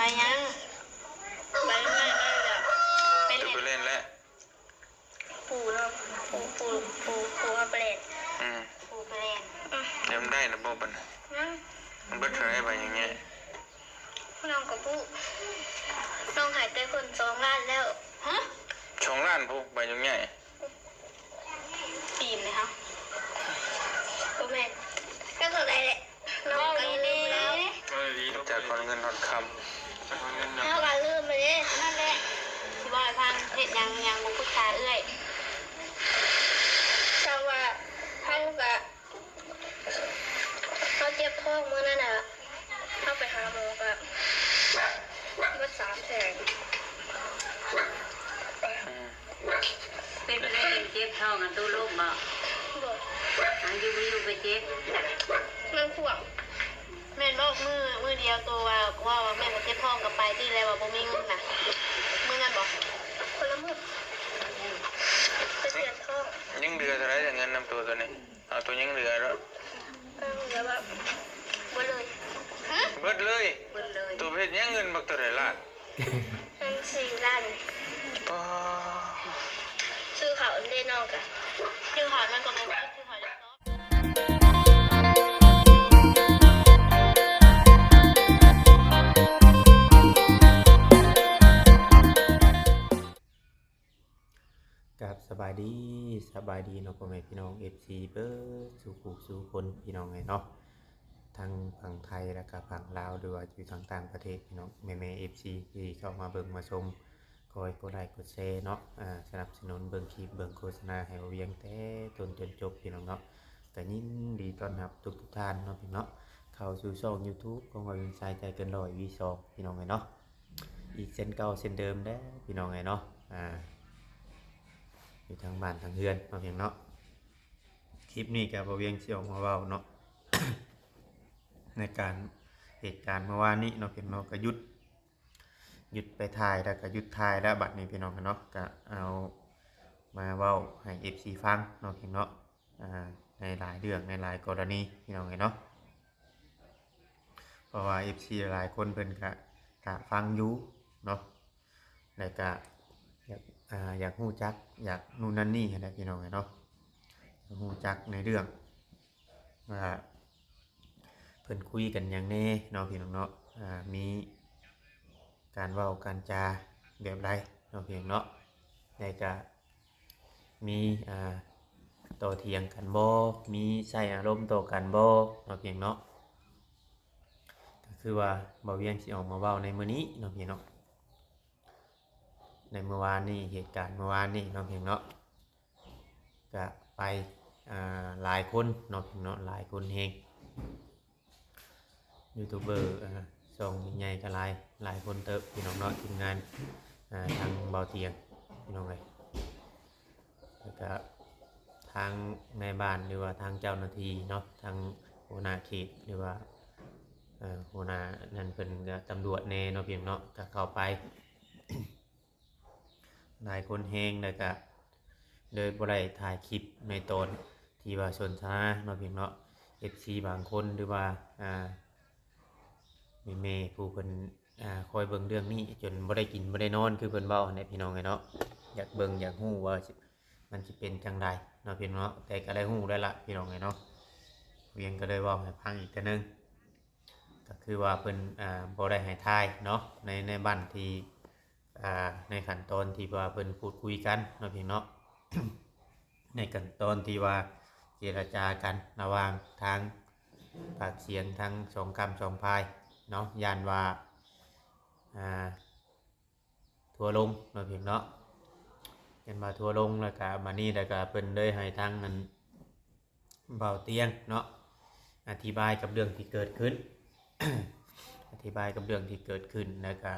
ໄປຫຍັງ? ໄປເລີຍ ໄປເລີຍ ໄປເລີຍ ໄປເລີຍແຫຼະ. ປູ່ເນາະ ປູ່ ປູ່ ປູ່ ປູ່ເອົາໄປແລ່ນ ອືມ ປູ່ໄປແລ່ນ ອືມ ແລ້ວມັນໄດ້ລະບໍ່ບັດນີ້? ຍັງ ມັນເບິດເທົ່າໃດໃບຫຍັງແຍະ? ນ້ອງກໍບໍ່ຮູ້ ນ້ອງໃຫ້ແຕ່ເພິ່ນສອງລ້ານແລ້ວ. ຮະ? ສອງລ້ານພຸ້ນໃບຫຍັງແຍະ? ປີນເລີຍເຮົາ ບໍ່ແມ່ນ ກໍເທົ່າໃດແຫຼະ ນ້ອງກໍລືມແລ້ວ ເວົ້າດີໆ ຈັກຮອດເງິນຮອດຄຳ. ເຮົາກໍລືມໄປເດ້ ນັ້ນແຫຼະ ຊິເວົ້າໃຫ້ຟັງ ເຮັດຫຍັງຫຍັງບໍ່ປຶກສາເອື້ອຍ ຈັ່ງວ່າເຮົາກໍ ເຮົາເຈັບທ້ອງມື້ນັ້ນນະ ເຮົາໄປຫາໝໍກໍໝົດສາມແສນ. ອືມ ເປັນໄປໄດ້ເຈັບທ້ອງ ອັນໂຕລົມບໍ່? ບໍ່ ອັນຢູ່ບໍ່ຢູ່ກໍເຈັບ ມັນຂວາງ. ແມ່ນບໍ່? ມື້ ມື້ດຽວໂຕວ່າ ເວົ້າວ່າແມ່ກໍເຈັບທ້ອງກໍໄປຕິ ແລ້ວວ່າບໍ່ມີເງິນນະ ມື້ນັ້ນບໍ່? ຄົນລະມື້ ໄປປ່ຽນທ້ອງ. ຍັງເຫຼືອເທົ່າໃດເງິນນຳໂຕໂຕນີ້? ເອົາໂຕຍັງເຫຼືອໂລດ ເອີ ເຫຼືອວ່າເບິດເລີຍ. ຮະ? ເບິດເລີຍ? ເບິດເລີຍ. ໂຕໄປເຮັດຫຍັງເງິນບັກເທົ່າໃດລ້ານ? ເງິນສີ່ລ້ານ. ປາ ຊື້ເຂົ້າເດ້ນ້ອງກະ ຊື້ເຂົ້າມັນກໍບໍ່ພໍ ຊື້ເຂົ້າ. ກາບສະບາຍດີ ສະບາຍດີເນາະ ພໍ່ແມ່ພີ່ນ້ອງ ເອັຟຊີ ເບິດສູ່ຜູ້ສູ່ຄົນ ພີ່ນ້ອງເອີຍເນາະ ທັງຝັ່ງໄທ ແລະກະຝັ່ງລາວ ຫຼືວ່າຢູ່ທາງຕ່າງປະເທດ ພີ່ນ້ອງແມ່ໆ ເອັຟຊີ ທີ່ເຂົ້າມາເບິ່ງມາຊົມ ຄອຍກົດໄລກົດແຊເນາະ ອາ ສະໜັບສະໜູນເບິ່ງຄລິບເບິ່ງໂຄສະນາໃຫ້ບ່າວວຽງແຕ່ຕົ້ນຈົນຈົບ ພີ່ນ້ອງເນາະ. ກະຍິນດີຕ້ອນຮັບທຸກໆທ່ານເນາະ ພີ່ນ້ອງເນາະ ເຂົ້າສູ່ຊ່ອງຢູທູບຂອງບ່າວວຽງ ສາຍໃຈເກີນຮ້ອຍ ວີສອງ ພີ່ນ້ອງເອີຍເນາະ. ອີກເຊັ່ນເກົ່າເຊັ່ນເດີມເດ້ ພີ່ນ້ອງເອີຍເນາະ ອາ ຢູ່ທາງບ້ານທາງເຮືອນເນາະ ພີ່ນ້ອງເນາະ. ຄລິບນີ້ກະບ່າວວຽງຊິອອກມາເວົ້າເນາະ ໃນການ ເຫດການເມື່ອວານນີ້ເນາະ ພີ່ນ້ອງເນາະ ກະຢຸດ ຢຸດໄປຖ່າຍ ແລ້ວກະຢຸດຖ່າຍແລ້ວ ບັດນີ້ ພີ່ນ້ອງເນາະ ກະເອົາມາເວົ້າໃຫ້ ເອັຟຊີ ຟັງເນາະ ພີ່ນ້ອງເນາະ. ອາ ໃນຫຼາຍເລື່ອງ ໃນຫຼາຍກໍລະນີ ພີ່ນ້ອງເອີຍເນາະ ເພາະວ່າ ເອັຟຊີ ຫຼາຍຄົນເພິ່ນກະຖ້າຟັງຢູ່ເນາະ ແລ້ວກະຢາກ ອາ ຢາກຮູ້ຈັກ ຢາກນູ້ນນັ້ນນີ້ຫັ້ນແຫຼະ ພີ່ນ້ອງເອີຍເນາະ ຢາກຮູ້ຈັກໃນເລື່ອງວ່າເພິ່ນຄຸຍກັນຫຍັງແດ່ເນາະ ພີ່ນ້ອງເນາະ ອາ ມີການເວົ້າການຈາແບບໃດເນາະ ພີ່ນ້ອງເນາະ ແລ້ວກະ ມີ ອ່າ ຕໍ່ຖຽງກັນບໍ່ ມີໃຊ້ອາລົມຕໍ່ກັນບໍ່ເນາະ ພີ່ນ້ອງເນາະ. ກໍຄືວ່າບ່າວວຽງຊິອອກມາເວົ້າໃນມື້ນີ້ເນາະ ພີ່ນ້ອງເນາະ ໃນມື້ວານນີ້ ເຫດການມື້ວານນີ້ເນາະ ພີ່ນ້ອງເນາະ ກະໄປ ອ່າ ຫຼາຍຄົນເນາະ ພີ່ນ້ອງເນາະ ຫຼາຍຄົນແຮງ. ຢູທູບເບີ ອ່າ ຊ່ອງໃຫຍ່ໆກໍຫຼາຍ ຫຼາຍຄົນເຕີບ ພີ່ນ້ອງເນາະ ທີມງານ ອ່າ ທາງບ່າວຕຽງ ພີ່ນ້ອງເອີຍ ແລ້ວກະທາງນາຍບ້ານ ຫຼືວ່າທາງເຈົ້າໜ້າທີ່ເນາະ ທາງຫົວໜ້າເຂດ ຫຼືວ່າ ເອີ ຫົວໜ້ານັ້ນເພິ່ນກະຕຳຫຼວດແດ່ເນາະ ພີ່ນ້ອງເນາະ ກະເຂົ້າໄປ ຫຼາຍຄົນແຮງ ແລ້ວກະເລີຍບໍ່ໄດ້ຖ່າຍຄລິບໃນຕອນທີ່ວ່າສົນທະນາເນາະ ພີ່ນ້ອງເນາະ ເອັຟຊີ ບາງຄົນ ຫຼືວ່າ ອ່າ ແມ່ໆ ຜູ້ເພິ່ນ ອ່າ ຄອຍເບິ່ງເລື່ອງນີ້ ຈົນບໍ່ໄດ້ກິນບໍ່ໄດ້ນອນ ຄືເພິ່ນເວົ້າຫັ້ນແຫຼະ ພີ່ນ້ອງເອີຍເນາະ ຢາກເບິ່ງຢາກຮູ້ວ່າ ມັນຊິເປັນຈັ່ງໃດເນາະ ພີ່ນ້ອງເນາະ ແຕ່ກໍໄດ້ຮູ້ແລ້ວລະ ພີ່ນ້ອງເອີຍເນາະ ວຽງກໍເລີຍເວົ້າໃຫ້ຟັງອີກເທື່ອໜຶ່ງ. ກໍຄືວ່າເພິ່ນ ອ່າ ບໍ່ໄດ້ໃຫ້ຖ່າຍເນາະ ໃນ ໃນບັ້ນທີ່ ອ່າ ໃນຂັ້ນຕອນທີ່ວ່າເພິ່ນພູດຄຸຍກັນເນາະ ພີ່ນ້ອງເນາະ ໃນຂັ້ນຕອນທີ່ວ່າເຈລະຈາກັນລະຫວ່າງທາງປາກສຽງທັງສອງກ້ຳສອງຝ່າຍເນາະ ຢ້ານວ່າ ອ່າ ທົວລົງເນາະ ພີ່ນ້ອງເນາະ ຢ້ານວ່າທົວລົງ ແລ້ວກະບາດນີ້ ແລ້ວກະເພິ່ນເລີຍໃຫ້ທາງ ອັນ ບ່າວຕຽງເນາະ ອະທິບາຍກັບເລື່ອງທີ່ເກີດຂຶ້ນ ອະທິບາຍກັບເລື່ອງທີ່ເກີດຂຶ້ນ ແລ້ວກະ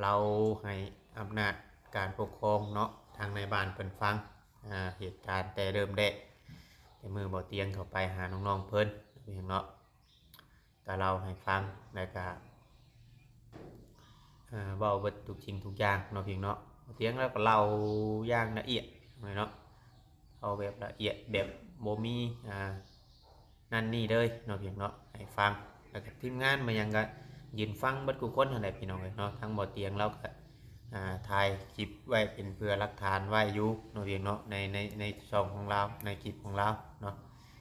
ເລົ່າໃຫ້ອຳນາດການປົກຄອງເນາະ ທາງນາຍບ້ານເພິ່ນຟັງ ອາ ເຫດການແຕ່ເລີ່ມແລກ ແຕ່ມື້ບ່າວຕຽງເຂົ້າໄປຫານ້ອງໆເພິ່ນ ພີ່ນ້ອງເນາະ. ກະເລົ່າໃຫ້ຟັງ ແລ້ວກະ ເອີ ເວົ້າເບິດທຸກສິ່ງທຸກຢ່າງເນາະ ພີ່ນ້ອງເນາະ ຕຽງລາວກະເລົ່າຢ່າງລະອຽດເນາະ ເວົ້າແບບລະອຽດ ແບບບໍ່ມີ ອ່າ ນັ້ນນີ້ເລີຍເນາະ ພີ່ນ້ອງເນາະ ໃຫ້ຟັງ ແລ້ວກະທີມງານມາຫຍັງກະ ຢືນຟັງເບິດທຸກຄົນຫັ້ນແຫຼະພີ່ນ້ອງເອີຍເນາະ. ທາງບໍ່ຕຽງລາວກໍ ອ່າ ຖ່າຍຄລິບໄວ້ເປັນເພື່ອຫຼັກຖານໄວ້ຢູ່ເນາະ ພຽງເນາະ ໃນ ໃນ ໃນຊ່ອງຂອງລາວ ໃນຄລິບຂອງລາວເນາະ.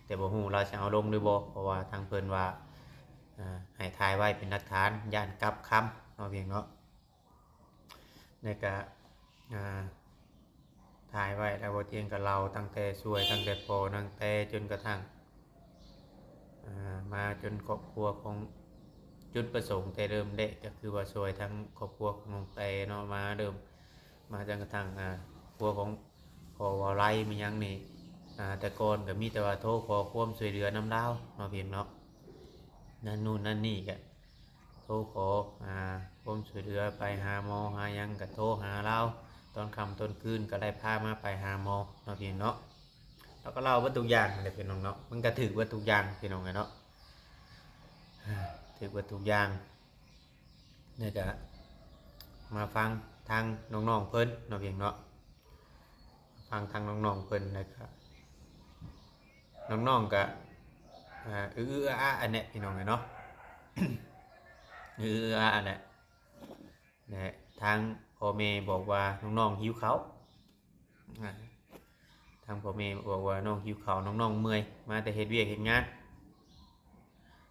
ແຕ່ບໍ່ຮູ້ລາວຊິເອົາລົງຫຼືບໍ່ ເພາະວ່າທາງເພິ່ນວ່າ ອ່າ ໃຫ້ຖ່າຍໄວ້ເປັນຫຼັກຖານ ຢ້ານກັບຄຳເນາະ ພຽງເນາະ. ແລ້ວກະ ອ່າ ຖ່າຍໄວ້ແລ້ວ ບໍ່ຕຽງກໍເລົ່າຕັ້ງແຕ່ຊ່ວຍ ຕັ້ງແຕ່ພໍ່ ຕັ້ງແຕ່ຈົນກະທັ້ງ ອ່າ ມາຈົນຄອບຄົວຂອງ ຈຸດປະສົງແຕ່ເລີ່ມແລກກໍຄືວ່າຊ່ວຍທັງຄອບຄົວຂອງນ້ອງແຕເນາະ ມາເລີ່ມ ມາຈົນກະທັ້ງ ອ່າ ຄົວຂອງພໍ່ເວົ້າໄລ ມີຫຍັງນີ້ ອ່າ ແຕ່ກ່ອນກໍມີແຕ່ວ່າໂທຂໍຄວາມຊ່ວຍເຫຼືອນຳລາວເນາະ ພຽງເນາະ ນັ້ນໂນ່ນນັ້ນນີ້ກໍ ໂທຂໍ ອ່າ ຄວາມຊ່ວຍເຫຼືອ ໄປຫາໝໍຫາຫຍັງກໍໂທຫາລາວ ຕອນຄ່ຳຕອນຄືນກໍໄດ້ພາມາໄປຫາໝໍເນາະ ພຽງເນາະ. ລາວກໍເລົ່າເບິດທຸກຢ່າງແຫຼະພີ່ນ້ອງເນາະ ມັນກໍຖືກເບິດທຸກຢ່າງພີ່ນ້ອງເອີຍເນາະ ຖືກເບິດທຸກຢ່າງ. ແລ້ວກະມາຟັງທາງນ້ອງໆເພິ່ນເນາະ ພຽງເນາະ ຟັງທາງນ້ອງໆເພິ່ນ ແລ້ວກະ ນ້ອງໆກະ ອ່າ ອືໆອາໆອັນແຫຼະພີ່ນ້ອງເອີຍເນາະ ອືໆອາໆອັນແຫຼະ ແລະ ທາງພໍ່ແມ່ບອກວ່ານ້ອງໆຫິວເຂົ້າ ອ່າ ທາງພໍ່ແມ່ບອກວ່ານ້ອງຫິວເຂົ້າ ນ້ອງໆເມື່ອຍ ມາແຕ່ເຮັດວຽກເຮັດງານ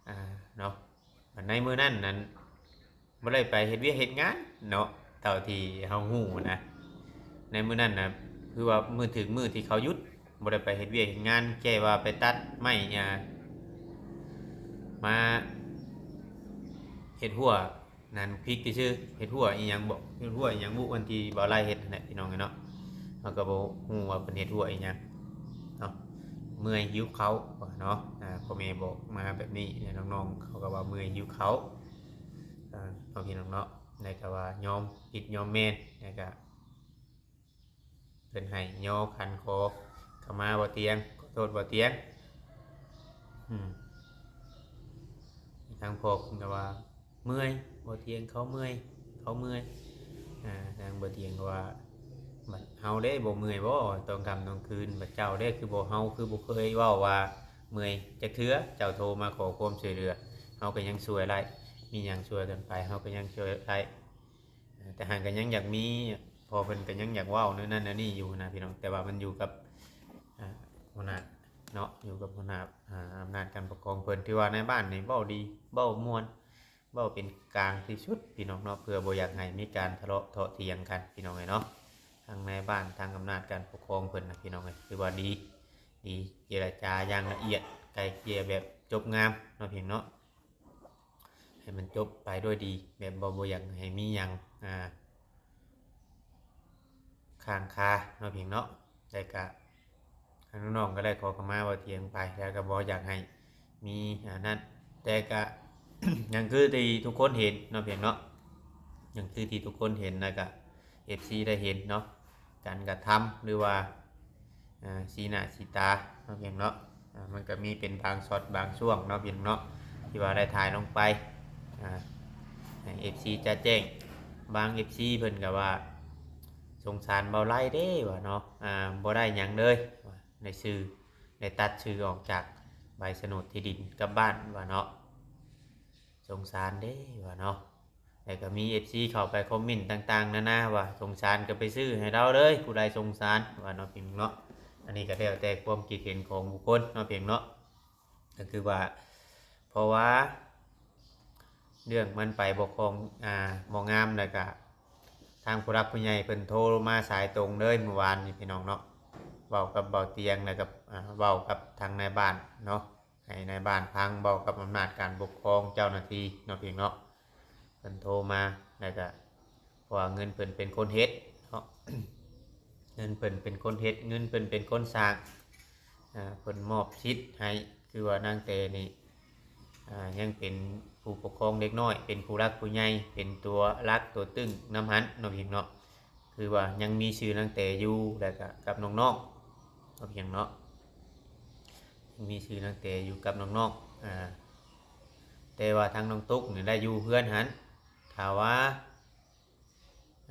ອ່າ ເນາະ. ໃນມື້ນັ້ນນັ້ນ ບໍ່ໄດ້ໄປເຮັດວຽກເຮັດງານເນາະ ເທົ່າທີ່ເຮົາຮູ້ນະ ໃນມື້ນັ້ນນະ ຄືວ່າມື້ ຖືກມື້ທີ່ເຂົາຢຸດ ບໍ່ໄດ້ໄປເຮັດວຽກເຮັດງານ ແຄ່ວ່າໄປຕັດໄມ້ ອ່າ ມາເຮັດຮົ້ວນັ້ນພິກຊື່ໆ ເຮັດຮົ້ວອີ່ຫຍັງບໍ ເຮັດຮົ້ວອີ່ຫຍັງບຸ ອັນທີ່ບໍ່ໄດ້ເຮັດຫັ້ນແຫຼະພີ່ນ້ອງເອີຍເນາະ ເຮົາກໍບໍ່ຮູ້ວ່າເພິ່ນເຮັດຮົ້ວອີ່ຫຍັງເນາະ ເມື່ອຍຫິວເຂົ້າວ່າເນາະ ອ່າ ພໍ່ແມ່ບອກມາແບບນີ້ ແລະ ນ້ອງໆເຂົາກໍວ່າເມື່ອຍຫິວເຂົ້າ ອ່າ ເນາະ ພີ່ນ້ອງເນາະ ແລ້ວກໍວ່າຍອມຜິດຍອມແມ່ນ ແລ້ວກໍເພິ່ນໃຫ້ຍໍຂັນຂໍຂະມາບໍ່ຕຽງ ຂໍໂທດບໍ່ຕຽງ ອືມ ທາງພໍ່ເພິ່ນກໍວ່າເມື່ອຍ ບໍ່ຕຽງເຂົາເມື່ອຍ ເຂົາເມື່ອຍ ອ່າ ທາງບໍ່ຕຽງກໍວ່າ ບັດເຮົາເດ້ບໍ່ເມື່ອຍບໍ ຕອນຄ່ຳຕອນຄືນ ບັດເຈົ້າເດ້ຄືບໍ່ ເຮົາຄືບໍ່ເຄີຍເວົ້າວ່າເມື່ອຍຈັກເທື່ອ ເຈົ້າໂທມາຂໍຄວາມຊ່ວຍເຫຼືອ ເຮົາກໍຍັງຊ່ວຍໄດ້ ມີຫຍັງຊ່ວຍກັນໄປ ເຮົາກໍຍັງຊ່ວຍໄດ້ ແຕ່ຫາກກໍຍັງຢາກມີ ພໍ່ເພິ່ນກໍຍັງຢາກເວົ້າແນວນັ້ນແນວນີ້ຢູ່ນະພີ່ນ້ອງ ແຕ່ວ່າມັນຢູ່ກັບ ອ່າ ຫົວໜ້າເນາະ ຢູ່ກັບຫົວໜ້າ ອ່າ ອຳນາດການປົກຄອງເພິ່ນ ຖືວ່ານາຍບ້ານນີ້ເວົ້າດີ ເວົ້າມ່ວນ ເວົ້າເປັນກາງທີ່ສຸດພີ່ນ້ອງເນາະ ເພື່ອບໍ່ຢາກໃຫ້ມີການທະເລາະເທາະຖຽງກັນພີ່ນ້ອງເອີຍເນາະ. ທາງນາຍບ້ານ ທາງອຳນາດການປົກຄອງເພິ່ນນະພີ່ນ້ອງເອີຍ ຖືວ່າດີ ດີ ເຈລະຈາຢ່າງລະອຽດ ໄກ່ເກ່ຍແບບຈົບງາມເນາະ ພີ່ນ້ອງເນາະ. ໃຫ້ມັນຈົບໄປດ້ວຍດີ ແບບບໍ່ ບໍ່ຢາກໃຫ້ມີຫຍັງ ອ່າ ຄ້າງຄາເນາະ ພີ່ນ້ອງເນາະ. ແຕ່ກະ ທາງນ້ອງໆກໍໄດ້ຂໍຂະມາບ່າວຕຽງໄປ ແລ້ວກໍບໍ່ຢາກໃຫ້ມີອັນນັ້ນ ແຕ່ກະ ຍັງຄືທີ່ທຸກຄົນເຫັນເນາະ ພີ່ນ້ອງເນາະ ຍັງຄືທີ່ທຸກຄົນເຫັນ ແລ້ວກະ ເອັຟຊີ ໄດ້ເຫັນເນາະ ການກະທຳ ຫຼືວ່າ ອ່າ ສີໜ້າສີຕາເນາະ ພີ່ນ້ອງເນາະ. ອ່າ ມັນກໍມີເປັນບາງຊັອດບາງຊ່ວງເນາະ ພີ່ນ້ອງເນາະ ທີ່ວ່າໄດ້ຖ່າຍລົງໄປ ອ່າ ໃຫ້ເອັຟຊີຈະແຈ້ງ. ບາງເອັຟຊີເພິ່ນກໍວ່າ ສົງສານບ່າວໄລເດ້ວ່າເນາະ ອ່າ ບໍ່ໄດ້ຫຍັງເລີຍ ວ່າ ໃນຊື່ ໄດ້ຕັດຊື່ອອກຈາກໃບສະໂໜດທີ່ດິນກັບບ້ານວ່າເນາະ ສົງສານເດ້ວ່າເນາະ. ແລ້ວກໍມີເອັຟຊີເຂົ້າໄປຄອມເມັນຕ່າງໆນານາວ່າ ສົງສານກໍໄປຊື້ໃຫ້ລາວເລີຍ ຜູ້ໃດສົງສານວ່າເນາະ ພີ່ນ້ອງເນາະ. ອັນນີ້ກໍແລ້ວແຕ່ຄວາມຄິດເຫັນຂອງບຸກຄົນເນາະ ພີ່ນ້ອງເນາະ. ກໍຄືວ່າ ເພາະວ່າເລື່ອງມັນໄປບໍ່ຄອງ ອ່າ ບໍ່ງາມ ແລ້ວກະທາງຜູ້ຫຼັກຜູ້ໃຫຍ່ເພິ່ນໂທມາສາຍຕົງເລີຍມື້ວານນີ້ ພີ່ນ້ອງເນາະ ເວົ້າກັບບ່າວຕຽງ ແລ້ວກໍ ອ່າ ເວົ້າກັບທາງນາຍບ້ານເນາະ ໃຫ້ນາຍບ້ານຟັງ ເວົ້າກັບອຳນາດການປົກຄອງເຈົ້າໜ້າທີ່ເນາະ ພີ່ນ້ອງເນາະ. ເພິ່ນໂທມາ ແລ້ວກະ ເພາະວ່າເງິນເພິ່ນເປັນຄົນເຮັດເນາະ ເງິນເພິ່ນເປັນຄົນເຮັດ ເງິນເພິ່ນເປັນຄົນສ້າງ ອ່າ ເພິ່ນມອບສິດໃຫ້ ຄືວ່ານາງແຕນີ້ ອ່າ ຍັງເປັນຜູ້ປົກຄອງເດັກນ້ອຍ ເປັນຜູ້ຫຼັກຜູ້ໃຫຍ່ ເປັນຕົວຫຼັກຕົວຕຶງນຳຫັ້ນເນາະ ພີ່ນ້ອງເນາະ. ຄືວ່າຍັງມີຊື່ນາງແຕຢູ່ ແລ້ວກະກັບນ້ອງໆເນາະ ພີ່ນ້ອງເນາະ ຍັງມີຊື່ນາງແຕຢູ່ກັບນ້ອງໆ ອ່າ ແຕ່ວ່າທາງນ້ອງຕຸກນີ້ໄດ້ຢູ່ເຮືອນຫັ້ນ ຖ້າວ່າ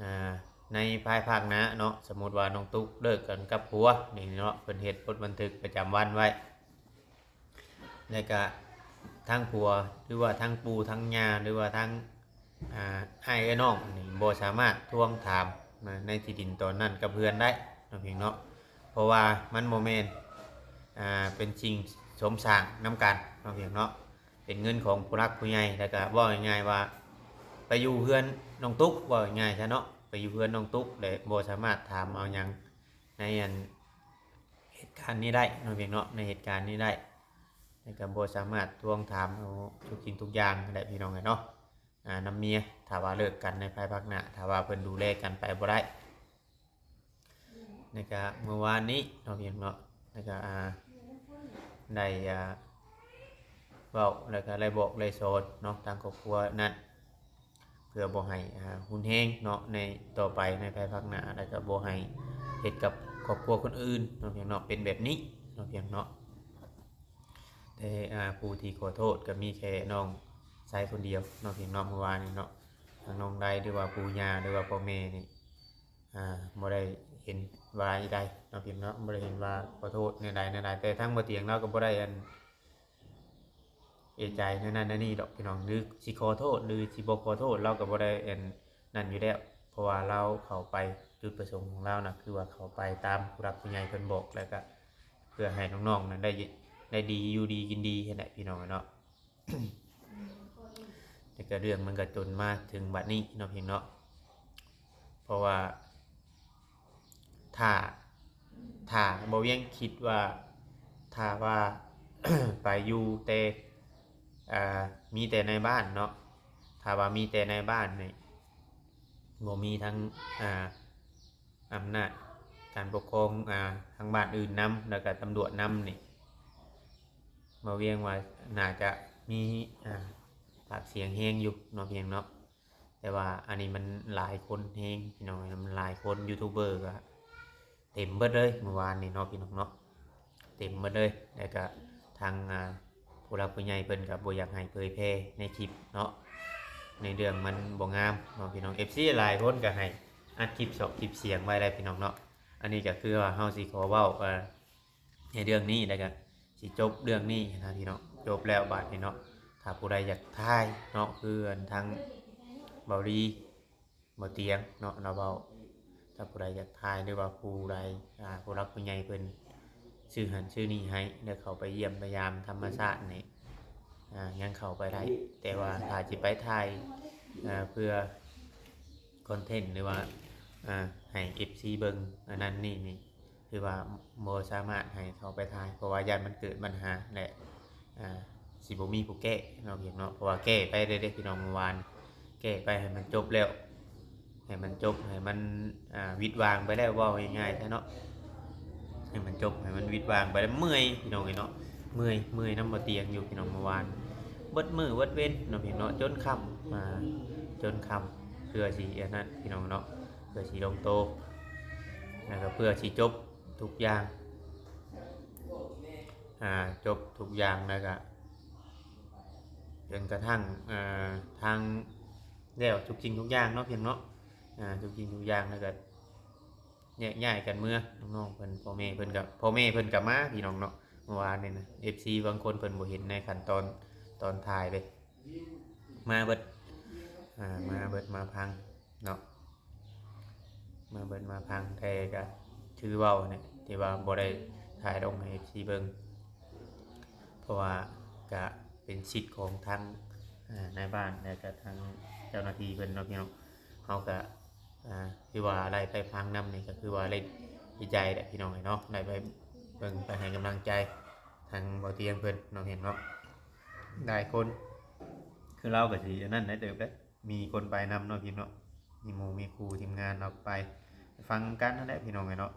ອ່າ ໃນພາຍພາກໜ້າເນາະ ສົມມຸດວ່ານ້ອງຕຸກເລີກກັນກັບຜົວນີ້ເນາະ ເພິ່ນເຮັດບົດບັນທຶກປະຈຳວັນໄວ້ ແລ້ວກະ ທັງຜົວ ຫຼືວ່າທັງປູ່ທັງຍ່າ ຫຼືວ່າທັງ ອ່າ ອ້າຍເອື້ອຍນ້ອງນີ້ ບໍ່ສາມາດທວງຖາມ ໃນທີ່ດິນຕອນນັ້ນກັບເຮືອນໄດ້ເນາະພຽງເນາະ ເພາະວ່າມັນບໍ່ແມ່ນ ອ່າ ເປັນສິ່ງສົມສ້າງນຳກັນເນາະພຽງເນາະ ເປັນເງິນຂອງຜູ້ຫຼັກຜູ້ໃຫຍ່ ແລ້ວກໍເວົ້າງ່າຍໆວ່າ ໄປຢູ່ເຮືອນນ້ອງຕຸກ ເວົ້າງ່າຍໆຊະເນາະ ໄປຢູ່ເຮືອນນ້ອງຕຸກ ແລະ ບໍ່ສາມາດຖາມເອົາຫຍັງໃນອັນ ເຫດການນີ້ໄດ້ເນາະພຽງເນາະ ໃນເຫດການນີ້ໄດ້ ແລ້ວກໍບໍ່ສາມາດທວງຖາມເອົາທຸກສິ່ງທຸກຢ່າງໄດ້ ພີ່ນ້ອງເອີຍເນາະ ອ່າ ນຳເມຍ ຖ້າວ່າເລີກກັນໃນພາຍພາກໜ້າ ຖ້າວ່າເພິ່ນດູແລກັນໄປບໍ່ໄດ້ ແລ້ວກະມື້ວານນີ້ເນາະ ພີ່ນ້ອງເນາະ ແລ້ວກະ ອ່າ ໄດ້ ອ່າ ເວົ້າ ແລ້ວກະໄດ້ບອກໄດ້ສອນເນາະ ທາງຄອບຄົວນັ້ນ ເພື່ອບໍ່ໃຫ້ ອ່າ ຮຸນແຮງເນາະ ໃນຕໍ່ໄປໃນພາຍພາກໜ້າ ແລ້ວກະບໍ່ໃຫ້ເຮັດກັບຄອບຄົວຄົນອື່ນເນາະ ພີ່ນ້ອງເນາະ ເປັນແບບນີ້ເນາະ ພີ່ນ້ອງເນາະ ແຕ່ ອ່າ ຜູ້ທີ່ຂໍໂທດກໍມີແຄ່ນ້ອງຊາຍຄົນດຽວເນາະ ພີ່ນ້ອງເນາະ ເມື່ອວານນີ້ເນາະ ທາງນ້ອງໄດ ຫຼືວ່າປູ່ຍ່າ ຫຼືວ່າພໍ່ແມ່ນີ້ ອ່າ ບໍ່ໄດ້ເຫັນວ່າອີໃດເນາະ ພີ່ນ້ອງເນາະ ບໍ່ໄດ້ເຫັນວ່າຂໍໂທດແນວໃດແນວໃດ ແຕ່ທາງບໍ່ຕຽງລາວກໍບໍ່ໄດ້ອັນ ເອໃຈແນວນັ້ນແນວນີ້ດອກ ພີ່ນ້ອງ ຫຼືຊິຂໍໂທດ ຫຼືຊິບໍ່ຂໍໂທດ ລາວກໍບໍ່ໄດ້ອັນນັ້ນຢູ່ແລ້ວ ເພາະວ່າລາວເຂົ້າໄປ ຈຸດປະສົງຂອງລາວນະ ຄືວ່າເຂົ້າໄປຕາມຜູ້ຫຼັກຜູ້ໃຫຍ່ເພິ່ນບອກ ແລ້ວກໍເພື່ອໃຫ້ນ້ອງໆນັ້ນໄດ້ ໄດ້ດີ ຢູ່ດີກິນດີຫັ້ນແຫຼະ ພີ່ນ້ອງເນາະ ແລ້ວກໍເລື່ອງມັນກໍຈົນມາເຖິງບັດນີ້ເນາະ ພີ່ນ້ອງເນາະ ເພາະວ່າ ຖ້າ ຖ້າບໍ່ວຽງຄິດວ່າ ຖ້າວ່າ ໄປຢູ່ແຕ່ ອ່າ ມີແຕ່ໃນບ້ານເນາະ ຖ້າວ່າມີແຕ່ໃນບ້ານນີ້ ບໍ່ມີທັງ ອ່າ ອຳນາດການປົກຄອງ ອ່າ ທາງບ້ານອື່ນນຳ ແລ້ວກະຕຳຫຼວດນຳນີ້ ບໍ່ວຽງວ່າໜ້າຈະມີ ອ່າ ປາກສຽງແຮງຢູ່ເນາະ ພີ່ນ້ອງເນາະ ແຕ່ວ່າອັນນີ້ມັນຫຼາຍຄົນແຮງ ພີ່ນ້ອງເອີຍ ມັນຫຼາຍຄົນ ຢູທູບເບີກໍເຕັມເບິດເລີຍ ມື້ວານນີ້ເນາະ ພີ່ນ້ອງເນາະ ເຕັມເບິດເລີຍ ແລ້ວກໍທາງ ອ່າ ຜູ້ຫຼັກຜູ້ໃຫຍ່ເພິ່ນກໍບໍ່ຢາກໃຫ້ເຜີຍແຜ່ໃນຄລິບເນາະ ໃນເລື່ອງມັນບໍ່ງາມເນາະ ພີ່ນ້ອງ ເອັຟຊີ ຫຼາຍຄົນກໍໃຫ້ອັດຄລິບສອກຄລິບສຽງໄວ້ແລ້ວ ພີ່ນ້ອງເນາະ ອັນນີ້ກໍຄືວ່າເຮົາຊິຂໍເວົ້າ ເອີ ໃນເລື່ອງນີ້ ແລ້ວກໍຊິຈົບເລື່ອງນີ້ນະ ພີ່ນ້ອງ ຈົບແລ້ວບາດນີ້ເນາະ ຖ້າຜູ້ໃດຢາກຖ່າຍເນາະ ຄືອັນທາງເບົາລີ ບໍ່ຕຽງເນາະ ລາວເວົ້າ ຖ້າຜູ້ໃດຢາກຖ່າຍ ຫຼືວ່າຜູ້ໃດ ອ່າ ຜູ້ຫຼັກຜູ້ໃຫຍ່ເພິ່ນຊື້ຫັ້ນຊື້ນີ້ໃຫ້ ແລ້ວເຂົ້າໄປຢ້ຽມໄປຢາມທຳມະຊາດນີ້ ອ່າ ຍັງເຂົ້າໄປໄດ້ ແຕ່ວ່າຖ້າຊິໄປຖ່າຍ ອ່າ ເພື່ອຄອນເທັນ ຫຼືວ່າ ອ່າ ໃຫ້ເອັຟຊີເບິ່ງອັນນັ້ນນີ້ນີ້ ຄືວ່າບໍ່ສາມາດໃຫ້ເຂົ້າໄປຖ່າຍ ເພາະວ່າຢ້ານມັນເກີດບັນຫາ ແລະ ອ່າ ຊິບໍ່ມີຜູ້ແກ້ເນາະ ພີ່ນ້ອງເນາະ ເພາະວ່າແກ້ໄປແລ້ວເດ້ ພີ່ນ້ອງ ເມື່ອວານ ແກ້ໄປໃຫ້ມັນຈົບແລ້ວ ໃຫ້ມັນຈົບ ໃຫ້ມັນ ອ່າ ຫວິດຫວ່າງໄປແລ້ວ ເວົ້າງ່າຍໆຊະເນາະ ໃຫ້ມັນຈົບ ໃຫ້ມັນຫວິດຫວ່າງໄປແລ້ວ ເມື່ອຍ ພີ່ນ້ອງເອີຍເນາະ ເມື່ອຍ ເມື່ອຍນຳບໍ່ຕຽງຢູ່ ພີ່ນ້ອງ ເມື່ອວານ ເບິດມື້ເບິດເວັນເນາະ ພີ່ນ້ອງເນາະ ຈົນຄ່ຳ ອ່າ ຈົນຄ່ຳ ເພື່ອຊິອັນນັ້ນ ພີ່ນ້ອງເນາະ ເພື່ອຊິລົງໂຕ ແລ້ວກໍເພື່ອຊິຈົບ ທຸກຢ່າງ ອ່າ ຈົບທຸກຢ່າງ ແລ້ວກະຈົນກະທັ້ງ ອ່າ ທາງແລ້ວທຸກສິ່ງທຸກຢ່າງເນາະ ພຽງເນາະ ອ່າ ທຸກສິ່ງທຸກຢ່າງ ແລ້ວກະແຍກຍ້າຍກັນເມືອ ນ້ອງໆເພິ່ນ ພໍ່ແມ່ເພິ່ນກະ ພໍ່ແມ່ເພິ່ນກະມາ ພີ່ນ້ອງເນາະ ເມື່ອວານນີ້ນະ ເອັຟຊີບາງຄົນເພິ່ນບໍ່ເຫັນໃນຂັ້ນຕອນ ຕອນຖ່າຍເດ້ ມາເບິດ ອ່າ ມາເບິດມາພັງເນາະ ມາເບິດມາພັງ ແຕ່ກະຖືເວົ້າແຫຼະ ທີ່ວ່າບໍ່ໄດ້ຖ່າຍລົງໃຫ້ເອັຟຊີເບິ່ງ ເພາະວ່າກະເປັນສິດຂອງທາງ ອ່າ ນາຍບ້ານ ແລະກະທາງເຈົ້າໜ້າທີ່ເພິ່ນເນາະ ພີ່ນ້ອງ ເຮົາກະ ອ່າ ຖືວ່າໄດ້ໄປພັງນຳນີ້ ກະຄືວ່າໄດ້ດີໃຈແຫຼະ ພີ່ນ້ອງເອີຍເນາະ ໄດ້ໄປເບິ່ງໄປໃຫ້ກຳລັງໃຈທາງເບົາຕຽງເພິ່ນເນາະ ເຫັນເນາະ ຫຼາຍຄົນ ຄືລາວກະຊິອັນນັ້ນໄດ້ເຕີບເດ້ ມີຄົນໄປນຳເນາະ ພີ່ນ້ອງເນາະ ມີໝູ່ມີຄູ່ທີມງານເນາະ ໄປ ໄປຟັງນຳກັນຫັ້ນແຫຼະ ພີ່ນ້ອງເອີຍເນາະ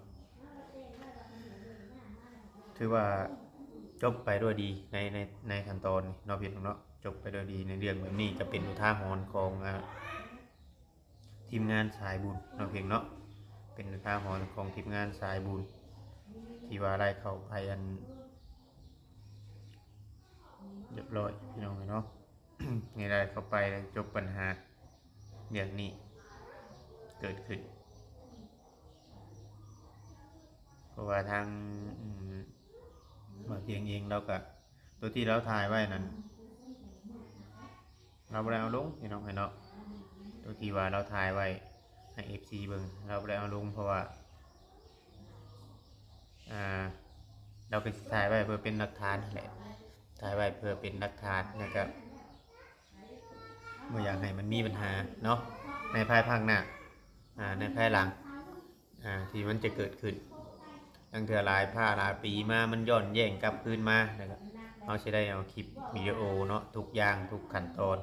ຖືວ່າຈົບໄປດ້ວຍດີໃນ ໃນ ໃນຂັ້ນຕອນນີ້ເນາະ ພີ່ນ້ອງເນາະ ຈົບໄປດ້ວຍດີ ໃນເລື່ອງແບບນີ້ກະເປັນອຸທາຫອນຂອງ ອ່າ ທີມງານສາຍບຸນເນາະ ເພິ່ນເນາະ ເປັນອຸທາຫອນຂອງທີມງານສາຍບຸນ ທີ່ວ່າໄດ້ເຂົ້າໄປອັນ ຮຽບຮ້ອຍ ພີ່ນ້ອງເອີຍເນາະ ນີ້ໄດ້ເຂົ້າໄປຈົບບັນຫາເລື່ອງນີ້ເກີດຂຶ້ນ ເພາະວ່າທາງ ອືມ ບ່າວຕຽງເອງລາວກະ ໂຕທີ່ລາວຖ່າຍໄວ້ນັ້ນ ລາວບໍ່ໄດ້ເອົາລົງພີ່ນ້ອງເອີຍເນາະ ໂຕທີ່ວ່າລາວຖ່າຍໄວ້ໃຫ້ເອັຟຊີເບິ່ງ ລາວບໍ່ໄດ້ເອົາລົງ ເພາະວ່າ ອ່າ ລາວກໍຊິຖ່າຍໄວ້ເພື່ອເປັນຫຼັກຖານຫັ້ນແຫຼະ ຖ່າຍໄວ້ເພື່ອເປັນຫຼັກຖານ ແລ້ວກໍບໍ່ຢາກໃຫ້ມັນມີບັນຫາເນາະ ໃນພາຍພາກໜ້າ ອ່າ ໃນພາຍຫຼັງ ອ່າ ທີ່ມັນຈະເກີດຂຶ້ນ ລາງເທື່ອຫຼາຍພາຫຼາຍປີມາ ມັນຍ້ອນແຍ້ງກັບຄືນມາ ແລ້ວກໍເຮົາຊິໄດ້ເອົາຄລິບວິດີໂອເນາະ ທຸກຢ່າງທຸກຂັ້ນຕອນ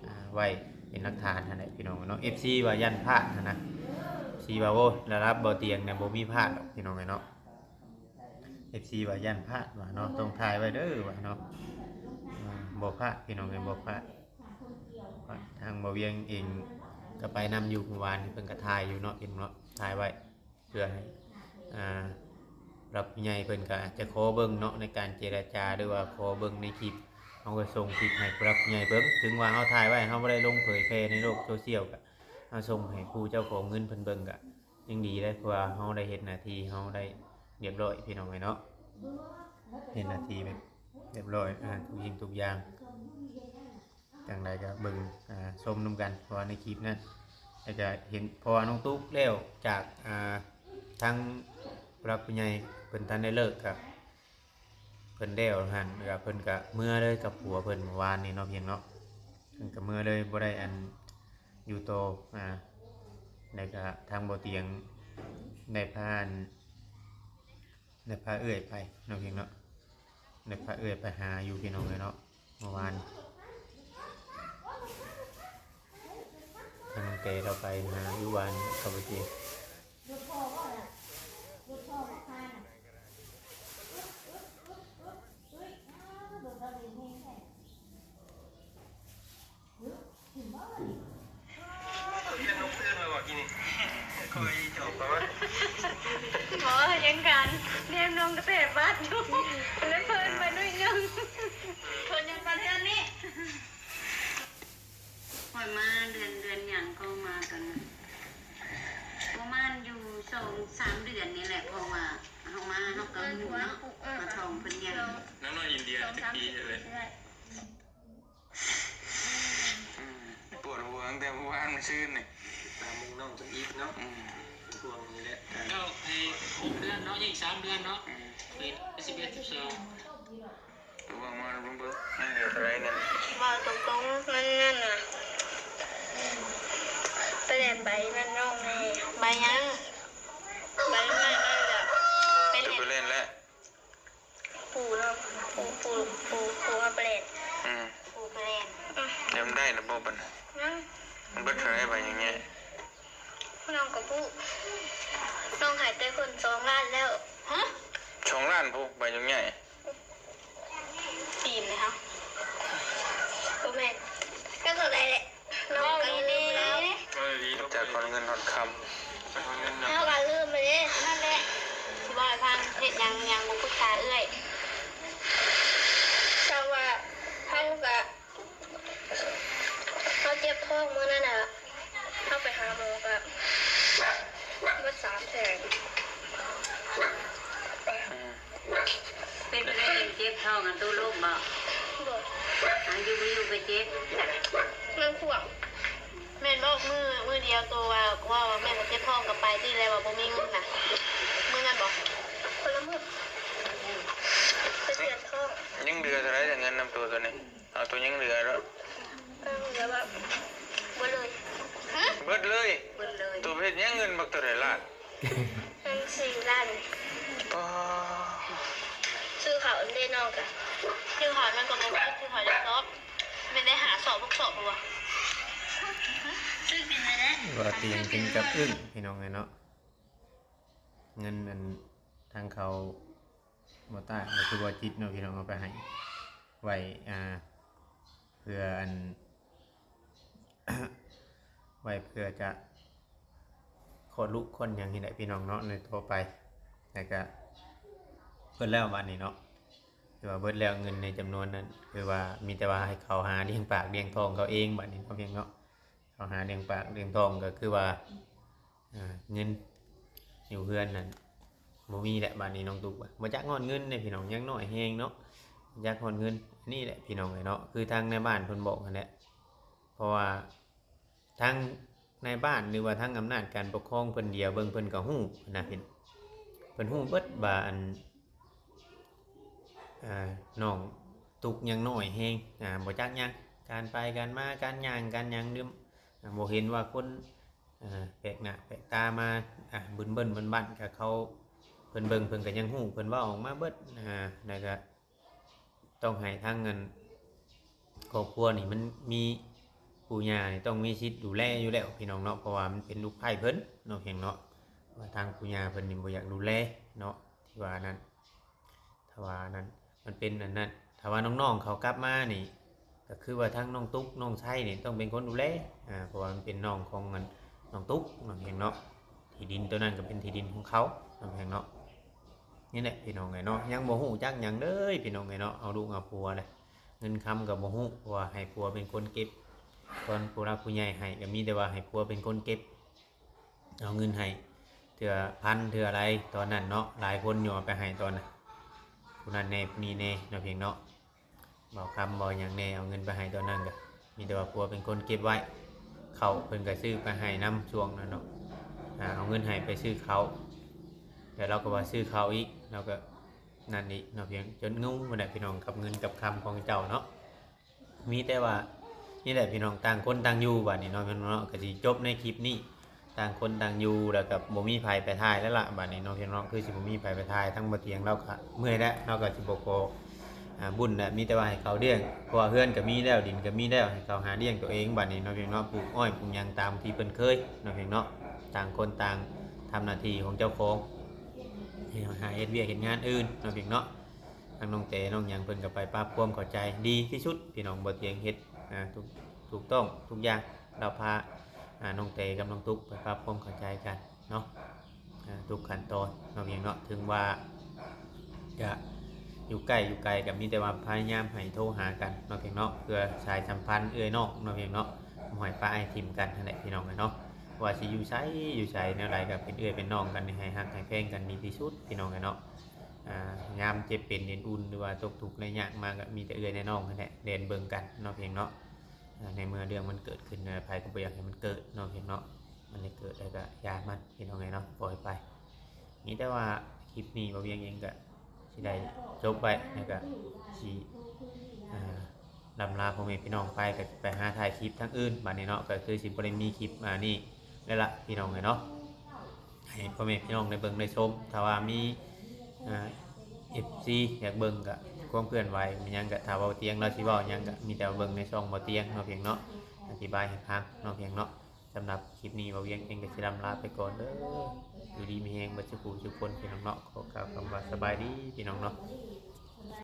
ອ່າ ໄວ້ເປັນຫຼັກຖານຫັ້ນແຫຼະພີ່ນ້ອງເນາະ ເອັຟຊີວ່າຢ້ານພາດຫັ້ນນະ ເອັຟຊີວ່າ ໂອ້ຍ ລະດັບບໍ່ຕຽງນະ ບໍ່ມີພາດດອກພີ່ນ້ອງເອີຍເນາະ ເອັຟຊີວ່າຢ້ານພາດວ່າເນາະ ຕ້ອງຖ່າຍໄວ້ເດີວ່າເນາະ ອ່າ ບໍ່ພາດພີ່ນ້ອງເອີຍ ບໍ່ພາດ ທາງບ່າວວຽງເອງກໍໄປນຳຢູ່ ເມື່ອວານນີ້ເພິ່ນກໍຖ່າຍຢູ່ເນາະ ເຫັນເນາະ ຖ່າຍໄວ້ ເພື່ອໃຫ້ ອ່າ ຜູ້ຫຼັກຜູ້ໃຫຍ່ເພິ່ນກໍອາດຈະຂໍເບິ່ງເນາະ ໃນການເຈລະຈາ ຫຼືວ່າຂໍເບິ່ງໃນຄລິບ ເຮົາກໍສົ່ງຄລິບໃຫ້ຜູ້ຫຼັກຜູ້ໃຫຍ່ເບິ່ງ ເຖິງວ່າເຮົາຖ່າຍໄວ້ ເຮົາບໍ່ໄດ້ລົງເຜີຍແຜ່ໃນໂລກໂຊຊຽວ ກໍເຮົາສົ່ງໃຫ້ຜູ້ເຈົ້າຂອງເງິນເພິ່ນເບິ່ງ ກໍຍັງດີເດ້ ເພາະວ່າເຮົາໄດ້ເຮັດໜ້າທີ່ເຮົາໄດ້ຮຽບຮ້ອຍ ພີ່ນ້ອງເອີຍເນາະ ເຮັດໜ້າທີ່ແບບຮຽບຮ້ອຍ ອ່າ ທຸກສິ່ງທຸກຢ່າງ ຈັ່ງໃດກໍເບິ່ງ ອ່າ ຊົມນຳກັນ ເພາະວ່າໃນຄລິບນັ້ນ ແລ້ວກໍເຫັນ ເພາະວ່ານ້ອງຕຸກແລ້ວຈາກ ອ່າ ທາງຜູ້ຫຼັກຜູ້ໃຫຍ່ເພິ່ນທັນໄດ້ເລີກ ກໍເພິ່ນແລ້ວຫັ້ນ ແລ້ວກໍເພິ່ນກໍເມືອເລີຍກັບຜົວເພິ່ນເມື່ອວານນີ້ເນາະ ພຽງເນາະ ເພິ່ນກໍເມືອເລີຍ ບໍ່ໄດ້ອັນຢູ່ຕໍ່ ອ່າ ແລ້ວກໍທາງບ່າວຕຽງໄດ້ພາ ໄດ້ພາເອື້ອຍໄປເນາະ ພຽງເນາະ ໄດ້ພາເອື້ອຍໄປຫາຢູ່ ພີ່ນ້ອງເອີຍເນາະ ເມື່ອວານ ທາງແຕ່ເຮົາໄປຫາຢູ່ບ້ານກັບບ່າວຕຽງ ບໍ່ ຍັງການ ແນມນ້ອງກະແຕບາດຢູ່ ເລີຍເພີນໄປໜ້ອຍໜຶ່ງ ເພິ່ນຍັງມາເຮືອນນີ້ ຂ້ອຍມາເດືອນ ເດືອນຫຍັງກໍມາຕອນນັ້ນ ປະມານຢູ່ສອງສາມເດືອນນີ້ແຫຼະ ເພາະວ່າເຮົາມາເຮົາກໍຮູ້ເນາະ ມາທ່ອງເພິ່ນໃຫຍ່ ນາງນ້ອຍອິນເດຍຈັກປີເອີຍ? ອືມ ປວດຫົວຕັ້ງແຕ່ມື້ວານມື້ຊືນນີ້ ຕາມມຸງນ້ອງຈະອີກເນາະ ອືມ ເປັນຫ່ວງນີ້ແຫຼະ ເຈົ້າໃຫ້ຫົກເດືອນເນາະ ອີກສາມເດືອນເນາະ ອືມ ເປັນສິບເອັດ ສິບສອງ ລະວັງມາເບິ່ງ ຍັງເຫຼືອເທົ່າໃດນັ້ນ ເວົ້າຕົງໆ ມັນນັ້ນນະ ໄປແລ່ນໃບນັ້ນນ້ອງແດ່ ໃບຫຍັງ? ໃບໄມ້ນັ້ນລະ ໄປ ຈະໄປ ເລ່ນ ເລ່ນແລ້ວ ປູເນາະ ປູ ປູ ປູ ປູເອົາໄປແລ່ນ ອືມ ປູໄປແລ່ນ ອືມ ແລ້ວມັນໄດ້ລະບໍ່ບັດນີ້? ຍັງ ມັນເບິດເທົ່າໃດໃບໃຫຍ່? ນ້ອງກໍບໍ່ ນ້ອງໃຫ້ແຕ່ເພິ່ນສອງລ້ານແລ້ວ ຮະ ສອງລ້ານພຸ້ນໃບໃຫຍ່ ຕີນເລີຍເຮົາ ບໍ່ແມ່ນ ກໍເທົ່າໃດແຫຼະ ນ້ອງກໍລືມແລ້ວ ເວົ້າດີໆ ຈັກຮອດເງິນຮອດຄຳ ເຮົາກໍລືມໄປເດ້ ນັ້ນແຫຼະ ຊິເວົ້າໃຫ້ຟັງ ເຮັດຫຍັງຫຍັງບໍ່ປຶກສາເອື້ອຍ ຈັ່ງວ່າເຮົາກໍ ເຮົາເຈັບທ້ອງມື້ນັ້ນນະ ເຮົາໄປຫາໝໍກະເບິດສາມແສນ ອືມ ເປັນຈັ່ງໃດຈຶ່ງເຈັບທ້ອງ ອັນໂຕລົມບໍ? ບໍ່ ອັນຢູ່ບໍ່ຢູ່ກໍເຈັບ ມັນຂວາງ ແມ່ນບໍ່? ມື້ ມື້ດຽວໂຕວ່າ ເວົ້າວ່າແມ່ນວ່າເຈັບທ້ອງກໍໄປຕິ ແລ້ວວ່າບໍ່ມີເງິນນະ ມື້ນັ້ນບໍ? ຄົນລະມື້ ໄປປ່ຽນທ້ອງ ຍັງເຫຼືອເທົ່າໃດເງິນນຳໂຕໂຕນີ້? ເອົາໂຕຍັງເຫຼືອໂລດ ເອີ ເຫຼືອແບບເບິດເລີຍ ຮະ ເບິດເລີຍ ເບິດເລີຍ ໂຕໄປເຮັດຫຍັງເງິນບັກເທົ່າໃດລ້ານ? ເງິນສີ່ລ້ານ ປາ ຊື້ເຂົ້າເດ້ນ້ອງກະ ຊື້ເຂົ້າມັນກໍບໍ່ໝົດ ຊື້ເຂົ້າຈັກສອບ ແມ່ນໄດ້ຫ້າສອບຫົກສອບບໍ່ວະ ຊື້ກິນໄດ້ແລ້ວ ວ່າຕີງເຖິງກັບອຶ້ງ ພີ່ນ້ອງເອີຍເນາະ ເງິນອັນທາງເຂົາ ບໍ່ຕາຍ ກໍຄືບໍ່ຈິດເນາະ ພີ່ນ້ອງ ເອົາໄປໃຫ້ໄວ້ ອ່າ ເພື່ອອັນ ໄວ້ເພື່ອຈະຄອດລູກຄອດຫຍັງນີ້ແຫຼະ ພີ່ນ້ອງເນາະ ໃນຕໍ່ໄປ ແລ້ວກະເບິດແລ້ວບາດນີ້ເນາະ ຄືວ່າເບິດແລ້ວ ເງິນໃນຈຳນວນນັ້ນ ຄືວ່າມີແຕ່ວ່າໃຫ້ເຂົາຫາລ້ຽງປາກລ້ຽງທ້ອງເຂົາເອງບາດນີ້ເນາະ ພຽງເນາະ ເຂົາຫາລ້ຽງປາກລ້ຽງທ້ອງ ກໍຄືວ່າ ອ່າ ເງິນຢູ່ເຮືອນນັ້ນບໍ່ມີແຫຼະ ບາດນີ້ນ້ອງຕຸກວ່າ ບໍ່ຈັກຮອດເງິນເດ້ພີ່ນ້ອງ ຍັງນ້ອຍແຮງເນາະ ບໍ່ຈັກຮອດເງິນ ອັນນີ້ແຫຼະພີ່ນ້ອງເອີຍເນາະ ຄືທາງນາຍບ້ານເພິ່ນບອກຫັ້ນແຫຼະ ະວ່າທາງນາຍບ້ານ ຫຼືວ່າທາງອຳນາດການປົກຄອງເພິ່ນດຽວເບິ່ງ ເພິ່ນກໍຮູ້ນະ ເພິ່ນ ເພິ່ນຮູ້ເບິດວ່າອັນ ອ່າ ນ້ອງຕຸກຍັງນ້ອຍແຮງ ອ່າ ບໍ່ຈັກຫຍັງ ການໄປການມາ ການຍ່າງການຫຍັງ ຫຼື ອ່າ ບໍ່ເຫັນວ່າຄົນ ອ່າ ແປກໜ້າແປກຕາມາ ອ່າ ບຶ້ນໆບັ້ນໆ ກະເຂົາ ເພິ່ນເບິ່ງ ເພິ່ນກະຍັງຮູ້ ເພິ່ນເວົ້າອອກມາເບິດ ອ່າ ແລ້ວກະ ຕ້ອງໃຫ້ທາງອັນຄອບຄົວນີ້ມັນມີປູ່ຍ່ານີ້ ຕ້ອງມີສິດດູແລຢູ່ແລ້ວພີ່ນ້ອງເນາະ ເພາະວ່າມັນເປັນລູກໃພ້ເພິ່ນເນາະ ພຽງເນາະ ວ່າທາງປູ່ຍ່າເພິ່ນນີ້ບໍ່ຢາກດູແລເນາະ ທີ່ວ່ານັ້ນ ຖ້າວ່ານັ້ນ ມັນເປັນອັນນັ້ນ ຖ້າວ່ານ້ອງໆເຂົາກັບມານີ້ ກໍຄືວ່າທາງນ້ອງຕຸກ ນ້ອງໄຊນີ້ຕ້ອງເປັນຄົນດູແລ ອ່າ ເພາະວ່າມັນເປັນນ້ອງຂອງອັນນ້ອງຕຸກເນາະ ພຽງເນາະ ທີ່ດິນໂຕນັ້ນກໍເປັນທີ່ດິນຂອງເຂົາເນາະ ພຽງເນາະ. ນີ້ແຫຼະພີ່ນ້ອງເອີຍເນາະ ຍັງບໍ່ຮູ້ຈັກຫຍັງເລີຍພີ່ນ້ອງເອີຍເນາະ ເອົາລູກເອົາຜົວແຫຼະ ເງິນຄຳກໍບໍ່ຮູ້ ເພາະວ່າໃຫ້ຜົວເປັນຄົນເກັບ ຕອນຜູ້ຫຼັກຜູ້ໃຫຍ່ໃຫ້ກໍມີແຕ່ວ່າໃຫ້ຜົວເປັນຄົນເກັບ ເອົາເງິນໃຫ້ເທື່ອພັນເທື່ອຫຼາຍຕອນນັ້ນເນາະ ຫຼາຍຄົນຢູ່ເອົາໄປໃຫ້ຕອນນັ້ນ ຜູ້ນັ້ນແດ່ຜູ້ນີ້ແດ່ເນາະ ພຽງເນາະ ເບົາຄຳເບົາຫຍັງແດ່ ເອົາເງິນໄປໃຫ້ຕອນນັ້ນກໍມີແຕ່ວ່າຜົວເປັນຄົນເກັບໄວ້ ເຂົ້າເພິ່ນກໍຊື້ໄປໃຫ້ນຳຊ່ວງນັ້ນເນາະ ອ່າ ເອົາເງິນໃຫ້ໄປຊື້ເຂົ້າ ແລ້ວລາວກໍວ່າຊື້ເຂົ້າອີກ ລາວກໍນັ້ນອີກເນາະ ພຽງຈົນງົງພຸ້ນແຫຼະພີ່ນ້ອງ ກັບເງິນກັບຄຳຂອງເຈົ້າເນາະ. ມີແຕ່ວ່າ ນີ້ແຫຼະພີ່ນ້ອງ ຕ່າງຄົນຕ່າງຢູ່ບາດນີ້ເນາະ ພີ່ນ້ອງເນາະ ກໍຊິຈົບໃນຄລິບນີ້ ຕ່າງຄົນຕ່າງຢູ່ ແລ້ວກໍບໍ່ມີໃຜໄປຖ່າຍແລ້ວລະບາດນີ້ເນາະ ພີ່ນ້ອງເນາະ ຄືຊິບໍ່ມີໃຜໄປຖ່າຍ ທັງບໍ່ຕຽງລາວກໍເມື່ອຍແລ້ວ ລາວກໍຊິບໍ່ຂໍ ອ່າ ບຸນແຫຼະ ມີແຕ່ວ່າໃຫ້ເຂົາລ້ຽງ ເພາະວ່າເຮືອນກໍມີແລ້ວ ດິນກໍມີແລ້ວ ໃຫ້ເຂົາຫາລ້ຽງຕົວເອງບາດນີ້ເນາະ ພີ່ນ້ອງເນາະ ປູກອ້ອຍປູກຫຍັງຕາມທີ່ເພິ່ນເຄີຍເນາະ ພີ່ນ້ອງເນາະ ຕ່າງຄົນຕ່າງທຳໜ້າທີ່ຂອງເຈົ້າຂອງ ໃຫ້ຫາເຮັດວຽກເຮັດງານອື່ນເນາະ ພີ່ນ້ອງເນາະ. ທາງນ້ອງແຕນ້ອງຫຍັງເພິ່ນກໍໄປປັບຄວາມເຂົ້າໃຈ ດີທີ່ສຸດພີ່ນ້ອງ ບໍ່ຕຽງເຮັດ ອ່າ ຖືກ ຖືກຕ້ອງທຸກຢ່າງ ລາວພາ ອ່າ ນ້ອງແຕກັບນ້ອງຕຸກໄປປັບຄວາມເຂົ້າໃຈກັນເນາະ ອ່າ ທຸກຂັ້ນຕອນເນາະ ພີ່ນ້ອງເນາະ ເຖິງວ່າຈະຢູ່ໃກ້ຢູ່ໄກກໍມີແຕ່ວ່າພະຍາຍາມໃຫ້ໂທຫາກັນເນາະ ພີ່ນ້ອງເນາະ ເພື່ອສາຍສຳພັນເອື້ອຍນ້ອງເນາະ ພີ່ນ້ອງເນາະ ບໍ່ໃຫ້ປະໃຫ້ຖິ້ມກັນຫັ້ນແຫຼະ ພີ່ນ້ອງເອີຍເນາະ ບໍ່ວ່າຊິຢູ່ໃສຢູ່ໃສແນວໃດກໍເປັນເອື້ອຍເປັນນ້ອງກັນ ໃຫ້ຮັກໃຫ້ແພງກັນດີທີ່ສຸດ ພີ່ນ້ອງເອີຍເນາະ. ອ່າ ຍາມເຈັບເປັນເປັນອຸ່ນ ຫຼືວ່າຕົກທຸກໄດ້ຍາກມາ ກໍມີແຕ່ເອື້ອຍແຕ່ນ້ອງຫັ້ນແຫຼະ ແລ່ນເບິ່ງກັນເນາະ ພຽງເນາະ ອ່າ ໃນເມື່ອເລື່ອງມັນເກີດຂຶ້ນ ໃຜກໍບໍ່ຢາກໃຫ້ມັນເກີດເນາະ ພຽງເນາະ ມັນໄດ້ເກີດແລ້ວກໍຢ່າມັນ ພີ່ນ້ອງເອີຍເນາະ ປ່ອຍໄປ. ມີແຕ່ວ່າຄລິບນີ້ ບໍ່ວຽງເອງກໍຊິໄດ້ຈົບໄວ້ ແລ້ວກໍຊິ ອ່າ ລຳລາພໍ່ແມ່ພີ່ນ້ອງໄປ ກໍໄປຫາຖ່າຍຄລິບທາງອື່ນບາດນີ້ເນາະ ກໍຄືຊິບໍ່ໄດ້ມີຄລິບ ອ່າ ນີ້ແລ້ວລະ ພີ່ນ້ອງເອີຍເນາະ ໃຫ້ພໍ່ແມ່ພີ່ນ້ອງໄດ້ເບິ່ງໄດ້ຊົມ ຖ້າວ່າມີ ອ່າ ເອັຟຊີ ຢາກເບິ່ງກໍຄວາມເຄື່ອນໄຫວມີຫຍັງກໍ ຖ້າເວົ້າຕຽງລາວຊິເວົ້າຫຍັງກໍມີແຕ່ເບິ່ງໃນຊ່ອງບໍ່ຕຽງເນາະ ພຽງເນາະ ອະທິບາຍໃຫ້ຟັງເນາະ ພຽງເນາະ. ສຳລັບຄລິບນີ້ ເວົ້າວຽງເອງກໍຊິລຳລາໄປກ່ອນເດີ ຢູ່ດີມີແຮງເບິດສູ່ຜູ້ສູ່ຄົນ ພີ່ນ້ອງເນາະ ຂໍກ່າວຄຳວ່າສະບາຍດີ ພີ່ນ້ອງເນາະ.